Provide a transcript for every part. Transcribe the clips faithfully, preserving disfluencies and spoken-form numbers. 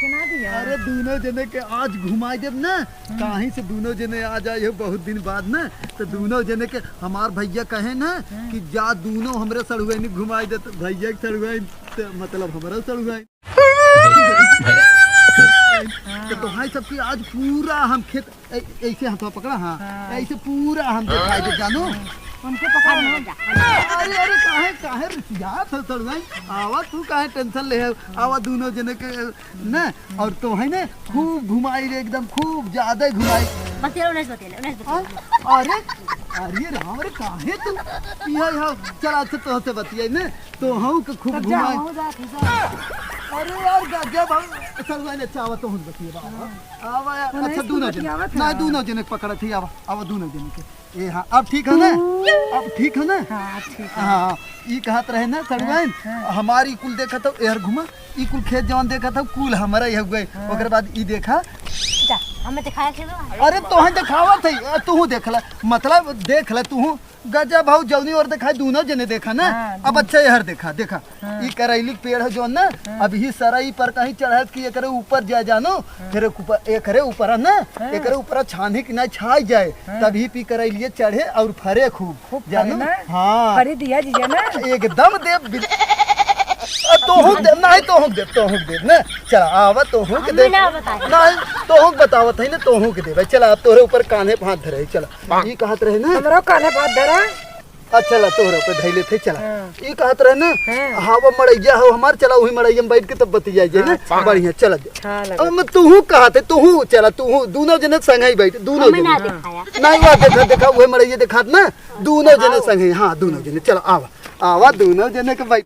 के ना दिया। अरे, दूनों जने के आज घुमाई देब ना, हम्म। काहे से दूनों जने आ जाए हो बहुत दिन बाद ना, तो दूनों जने के हमार भैया कहे ना हम्म। कि जा दूनों हमरे सड़ुआइन घुमाई दे, तो भैया के सड़ुआइन, तो मतलब हमरा सड़ुआइन। तो तोहाई सबकी आज पूरा हम खेत ऐ-, ऐसे हाथवा पकड़ा, हाँ। हाँ। ऐसे पूरा हम दिखाई दे, जानू। उनके पकड़ में। अरे, अरे, काहे, काहे रिसियात हो सड़ुआइन? आवा, तू काहे tension ले है? आवा, दूनों जने के, न, और तोहई न, खूब घुमाई रे, एकदम खूब ज्यादा घुमाई। बतिया, उन्हें से बतिया, उन्हें से बतिया। हाँ? अरे, अरे राम रे, काहे तू? यह, यह, चला, अच्छा, तोहसे बतियाई न। तोहू के खूब तब जा, घुमाई। हो जा, तू जा। अरे यार, गजब हम सड़ुआइन, अच्छा, आवा, तोहू बतिया, आवा। आवा यार, तो अच्छा, नहीं दूनों जने, बतियावत ना, है। दूनों जने पकड़त ही, आवा, आवा, दूनों जने के। ए, हाँ, अब ठीक है ना? अब ठीक है ना? हाँ, ठीक है। हाँ, हाँ, ई कहत रहे ना, सड़ुआइन, हाँ, हाँ। हमारी कुल देखत हो, एहर घुमा, ई कुल खेत जवन देखत हो, कुल हमरा यह हुए। हाँ। ओकर बाद ई देखा। जा, हमें दिखाया खेलो। अरे, तोहन देखावत है, तूहू देख ले, मतलब, देख ले, तूहू गजब हऊ, जौनी ओर देखाई, दूनों जने देखा ना। हाँ, अब दून- अच्छा, एहर देखा, देखा। हाँ। ई करैली के पेड़ है जौन ना, हाँ। अबही सरई पर कहीं चढ़त कि एकरे ऊपर जाए जानो, हाँ। फिर एक ऊपर, एकरे ऊपर है ना, हाँ। एकरे ऊपर छानी कि ना छाई जाए, हाँ। तभी पी करैलिए चढ़े और फरे खूब, खूब फरे जानो? ना? हाँ। फरे दिया जीजा ना? एकदम देव बिल-, अ, तोहूँ देव, नहीं तोहूँ देव, तोहूँ देव ना, चला आवा तोहूँ के हम देव, ना बताए। नहीं तोहूँ बतावत है ना, तोहूँ के देव, चला अब तोहरे ऊपर कान्हे पे हाथ धरे, चला। ई कहत रहे ना? हमरो कान्हे पे हाथ धरा। अच्छा, ला, तोहरा पे धइले थे, चला। हाँ। ई कहत रहे ना, हाँ। हवा मड़ैया हो हमार, चला, वही मड़ैया में बैठ के तब बतियाई जाए ना। अच्छा। बढ़िया, चला दे। अच्छा लगा। अब मैं तूहू कहत है, तूहू चला, तूहू, दूनों जने संग ही बैठ, दूनों हमें जने। ना दिखाया। नहीं, वह देखा, देखा, वही मड़ैया देखात ना, दूनों जने हाँ। संग ही, हाँ, दूनों जने, चला, आवा, आवा, दूनों जने के बैठ।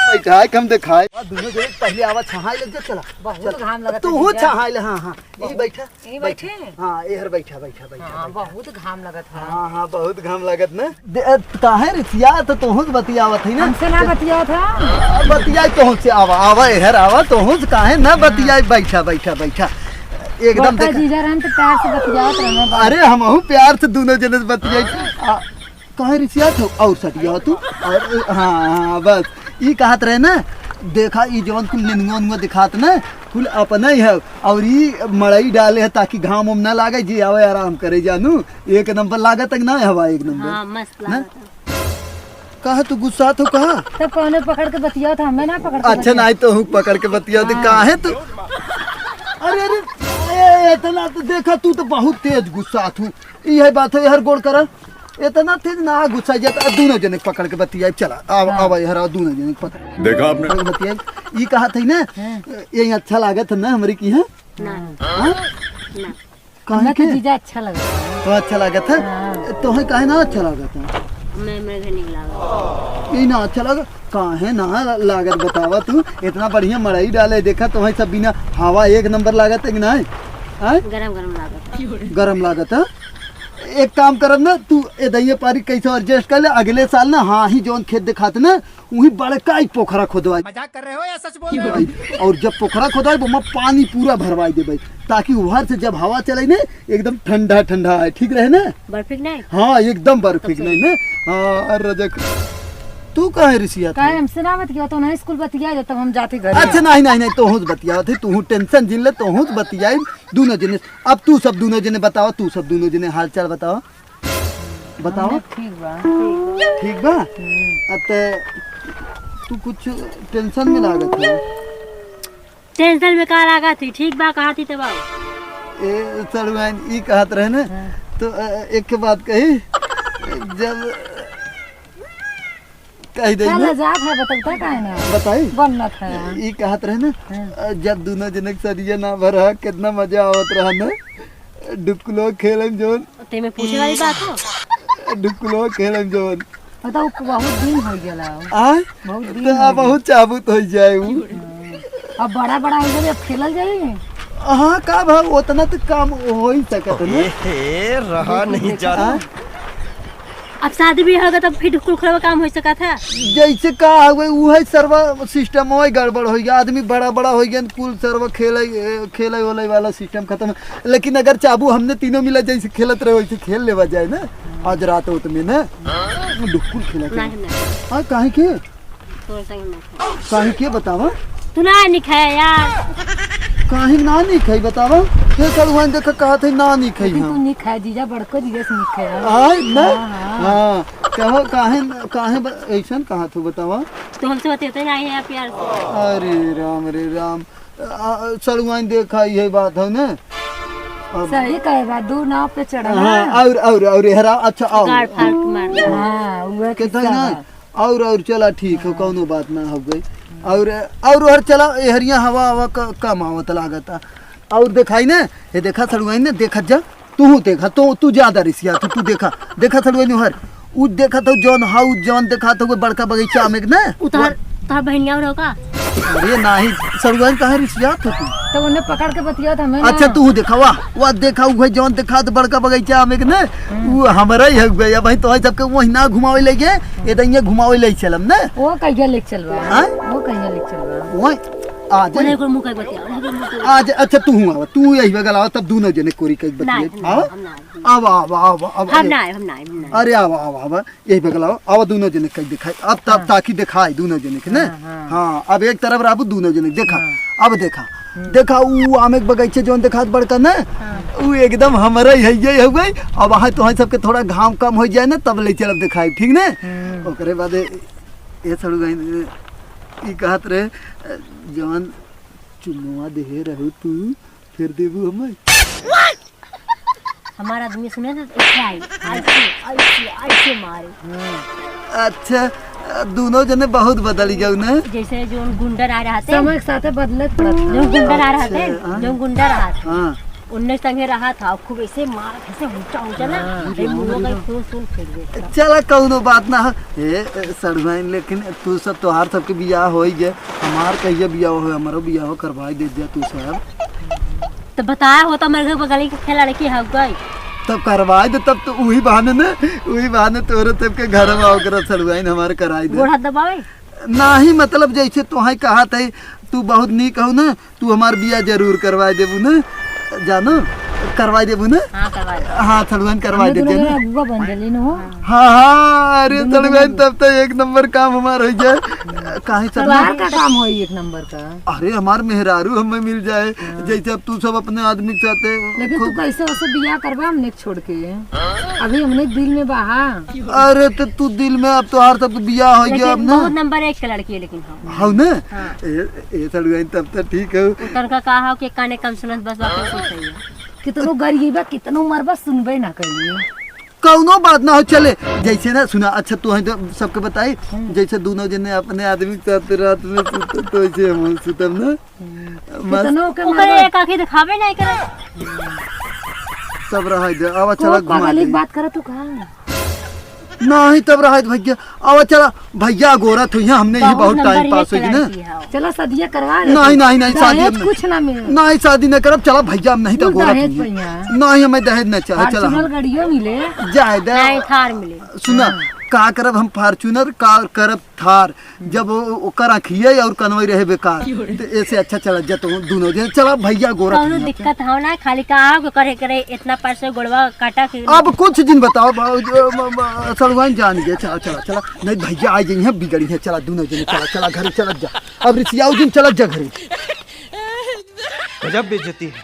बैठा है, कम दिखाए। दूनों जने पहले आवा, छहाई लग जा, चला। बहुत चला। घाम लगत है तूहू भैया। छहाई ले, हाँ, हाँ, यही बैठा। यहीं बैठे? हाँ, एहर बैठा, बैठा, बैठा, हाँ, बैठा। बहुत घाम लगत है। हाँ, हाँ, बहुत घाम लगत ना। दे, अ, काहे रिसियात, तोहूँ से बतियावत है ना। हमसे ना बतियावत है। बतियाई तोहूँ से, आवा, आवा, एहर आवा, तोहूँ से काहे ना बतियाई, बैठा, बैठा, बैठा। एकदम बड़का देखा। जीजा रहन तो प्यार से बतियावत रहन। अरे, हमहू प्यार से दूनों जने से बतियाई। आ, काहे रिसियात हो? और सटिया तू। और, हाँ, हाँ, बस। ई कहत रहे ना, देखा, ई जवन कुल नेनुआ, नेनुआ दिखात ना, कुल अपना ही है। और ई मड़ई डाले है ताकि घाम उम ना लागे, जे आवे आराम करे, जानू। एक नंबर लागत है कि ना हवा, एक नंबर? हाँ, मस्त ना? लागत है। काहे तू गुस्सात हो, कहा? तब कौने पकड़ के बतियावत है, हमें ना पकड़ के अच्छा, बतियावत। नहीं तो हूँ पकड़ के बतियावत है, हाँ। काहे तू? अरे, अरे, ए, इतना तो देखा, तू तो बहुत तेज गुस्सात हूँ। ई है बात है, हर गोड़ करा। इतना तेज ना गुस्सा जाता, अब दूनों जने पकड़ के बतियाई, चला, आवा, हाँ। आवा, एहर आवा, दूनों जने पकड़ देखा आपने? पकड़ के बतियाई। ई कहत है ना, हाँ। ये अच्छा लागत है ना हमरे की, हाँ? ना। हाँ? ना। काहे हमें तो के? जीजा अच्छा लगत है। तो अच्छा लागत है? हाँ। तोहे काहे ना अच्छा लागत है? मैं, मैं घर नहीं लागत। ई ना अच्छा लागत? काहे ना लागत बतावा तू? इतना बढ़िया मड़ई डाले, देखा तोहे सब बिना हवा एक नंबर लागत है कि ना? हाँ? गरम गरम लागत है। गरम लागत है? एक काम करब ना, तू ए दइये पारी कैसे adjust कर ले, अगले साल ना, हाँ ही जौन खेत दिखात ना, वहीं बड़का ही पोखरा खोदवाई। मजाक कर रहे हो या सच बोल रहे हो? और जब पोखरा खोदवाई, ओमा पानी पूरा भरवाई देबे, ताकि उहर से जब हवा चले ना, एकदम ठंडा ठंडा है, ठीक रहे ना? बर्फी के नहीं? हाँ, एकदम बर्फी के नहीं ना? हाँ, अरे रजक, तू काहे रिसियात काहे है? हमसे ना बतिया, तो नहीं स्कूल बतिया जाता, हम जाते घर। अच्छा, नहीं, नहीं, नहीं, तोहूँ से बतियावत है, तोहूँ tension जिन ले, तोहूँ से बतियाई, दूनों जने। अब तू सब दूनों जने बतावा, तू सब दूनों जने हाल चाल बतावा। बतावा। हमने ठीक बा। ठीक बा? हम्म। अते तू कुछ tension में लागत है। Tension में का लागत है? ठीक बा, कहत ही तो बा। ए, सड़ुआइन, ई कहत रहे ना, हाँ। तो, अ, एक के बात कही, जब कह दे चल, ना। जात है, बतौता काहे ना? बताई? बनत है। ई कहत रहे ना, हाँ। जब दूनों जने के सरिया ना भरा, कितना मजा आवत रहा ना। डुकुलो खेलम जोन। ते में पूछे वाली बात हो? डुकुलो खेलम जोन। बताओ, बहुत दिन हो गया। आ? बहुत दिन तो हो अब गया। बहुत चाबुत हो जाए उ। हाँ। अब बड़ा बड़ा हो जाए, अब खेलल जाए। हाँ, का भाव, उतना तो काम हो ही सकत है ना। ए, हे, रहा नहीं जाता। हाँ? अब शादी भी होगा, तब फिर कुल खराब काम हो सकत है। जैसे का हुए, उहे सर्व system हो गड़बड़ हो गया, आदमी बड़ा बड़ा हो गया, कुल सर्व खेले, खेले वोले वाला system खत्म। लेकिन अगर चाबू हमने तीनों मिला जैसे खेलत रहे, वैसे खेल लेवा जाए ना। आज रात होत में ना, डुक्कुल खेला जाए। नहीं, नहीं। हाँ, काहे के? तोर संग ना खेल। काहे के बतावा? तू ना निक है यार। काहे ना निक है बतावा? ये सड़ुआइन देखा कहत है ना निक है लेकिन तू हम। निक है जीजा, बड़को जीजा से निक है यार। आय ना? हाँ, हाँ। हाँ। कहो काहे, काहे ब-, ऐसन कहत हो बतावा? तो हमसे बतियाते नहीं है प्यार से। अरे राम रे राम। आ, सड़ुआइन देखा यही बात है ना। अब सही कहे बा, दू नाव पे चढ़ना। हाँ, और, और, और हरा, अच्छा, और। गाड़ फाड़ के मार। हाँ, उहे कितना किस्सा ना? बा। और, और चला ठीक हो, हाँ। कौनो बात ना हो गई। और, और हर चला, ए हरिया हवा, हवा क-, कम आवत लागता। और देखाई ना, ये देखा सड़ुआइन ना, देखत जा, तू देखा, तो तू ज्यादा रिसिया, तू, तू देखा, देखा सड़ुआइन हर, उ देखा तो जौन हाउ, जौन देखा तो वो बड़का बगीचा में ना। उतार, उतार बहनिया रहो का? अरे नाही, सड़ुआइन काहे रिसिया तो तू? तो उन्हें पकड़ के बतिया था मैं ना। अच्छा, तू देखा, वाह, वाह, देखा, उ भाई जौन देखा तो बड़का बगीचा में ना, हम्म। उ हमारा ही है भाई, भाई तो सबके वही ना घुमावे ले गए, ये तो ये घुमावे ले चलम ना। वो कहिया ले चलवा? हाँ? वो कहिया ले चलवा? वही, आज। उन्हें को मुंह कर बतिया, उन्हें को मुंह कर आज, अच्छा, तू हूँ आवा, तू यही बगल आवा, तब दोनों जने कोरी कई बतिया। नहीं, नहीं, हाँ? हम नहीं। आवा, आवा, आवा, आवा, हम ए। नहीं, हम नहीं, हम नहीं। अरे, आवा, आवा, आवा, यही बगल आवा, आवा, दोनों जने कई दिखाई। अब तब हाँ। ताकि दिखाई दोनों जने के, ना? हाँ, हाँ। हाँ, अब एक तरफ रहबू, दोनों जने देखा। हाँ। अब देखा, हम्म। देखा, उ आमे के बगीचे जौन देखात बड़का ना, हाँ। उ एकदम हमारा ही है, ये हो गई। अब वहाँ तो सबके थोड़ा घाम कम हो जाए ना, तब ले चलब दिखाई, ठीक ना? हम्म। ओकरे बाद ए, ए सड़ुआइन, ए, ई कहत रहे, जौन चुम्मा देहे रहू तू, फिर देबू हमें? हमार आदमी सुने तो ऐसे आई, ऐसे, ऐसे, ऐसे मारे। हाँ। अच्छा, दोनों जने बहुत बदल गए ना? जैसे जो गुंडा रहा रहते, समय के साथे बदलत पड़त। जो गुंडा रहा रहते, अच्छा, हाँ। जो गुंडा रहा था, हाँ। उनने संगे रहा था, खूब ऐसे मार, ऐसे ऊंचा, ऊंचा ना, हाँ। ये मुंह का खून, खून फेंक देता। चला, कौनो बात ना हो। ए, ए, सड़ुआइन, लेकिन तू सब, तोहार सबके बियाह हो ही गए, हमार कहिया बियाह हो, हमारो बियाह करवाई दे दिया तू सब। तो बताया होता मेरे घर बगल के लड़की हो गई। तब करवाई दे, तब तो उही बहाने ने, उही बहाने तोरे सबके घर में ओकरा सड़ुआइन हमार कराई दे। गोड़ हाथ दबावे? नाही, मतलब जैसे तोहे कहा थे, तू बहुत नीक हो ना, तू हमार बियाह जरूर करवाई देबू ना, जानो, करवाई देबू ना? हाँ, करवाई दे। हाँ, सड़ुआइन करवाई हमने देते दोनों ना। अगुआ बन चली ना हो। हाँ, हाँ, अरे दोनों सड़ुआइन जने। तब तो एक नंबर काम हमार हो जाए। काहे सब तोहार ना का काम होई एक नंबर का? अरे, हमार मेहरारू हमें मिल जाए, हाँ। जैसे अब तू सब अपने आदमी के साथे लेकिन तू खूब कैसे वैसे बियाह करबा हमने छोड़ के? अभी हमने दिल में बहा। अरे, तो तू दिल में, अब तोहार सब बियाह हो लेकिन गया अब ना। बहुत नंबर एक के लड़की है, लेकिन हाँ। हौ ना? हाँ। ए, ए, सड़ुआइन, तब तो ठीक है। उतर का कहा हो कि काने कम सुनत, बस बात में कुछ सही है। कितनो गरीबा, कितनो मरबा, सुनबे ना करिए। कौनो बात ना हो, चले। जैसे ना, सुना, अच्छा, तू है तो सबके बताई, हम्म। जैसे दोनों जने अपने आदमी के साथ रात में सुते, तो ऐसे हम सुतब ना। हम्म। मस्त। कितनो के ओकरे मरबा। एक आँखी दिखावे नहीं करे। सब रहा दे, आवा, चला खूब घुमा पगली दे। बात करत तू कहाँ? नाही, तब रहा दे भैया, आवा चला, भैया गोरत हुई है, हमने ही बहुत बहुत नंबर टाइम एक पास के हुई ना। लड़की है। चला शादिया करवा ले। नाही, नाही, नाही, शादी दहेज हम कुछ ना मिले। नाही, शादी ना करब, चला भैया, हम नहीं तो तू गोरत दहेज हुई है। भैया। नाही, हमें दहेज ना चाहे, चला Fortuner हम। गाड़ियों मिले। जाए दे। नहीं, थार मिले। सुना, हाँ। का करब हम Fortuner, का करब थार, जब वो, ओकर आँखिए और कनवई रहे बेकार, तो ऐसे अच्छा चला जा, तो दोनों जने चला भैया गोरख कौनो भैया। दिक्कत हो ना, खाली का आओ के करे, करे इतना पैसे गोड़वा काटा के। अब कुछ दिन बताओ, ब-, ब-, ब-, सड़ुआइन जान गए, चला, चला, चला, नहीं भैया आ गई हैं, बिगड़ी हैं, चला दोनों जने, चला, चला घरे, चला जा, अब रिसियाऊ दिन चला जा घरे। गजब बेइज्जती है।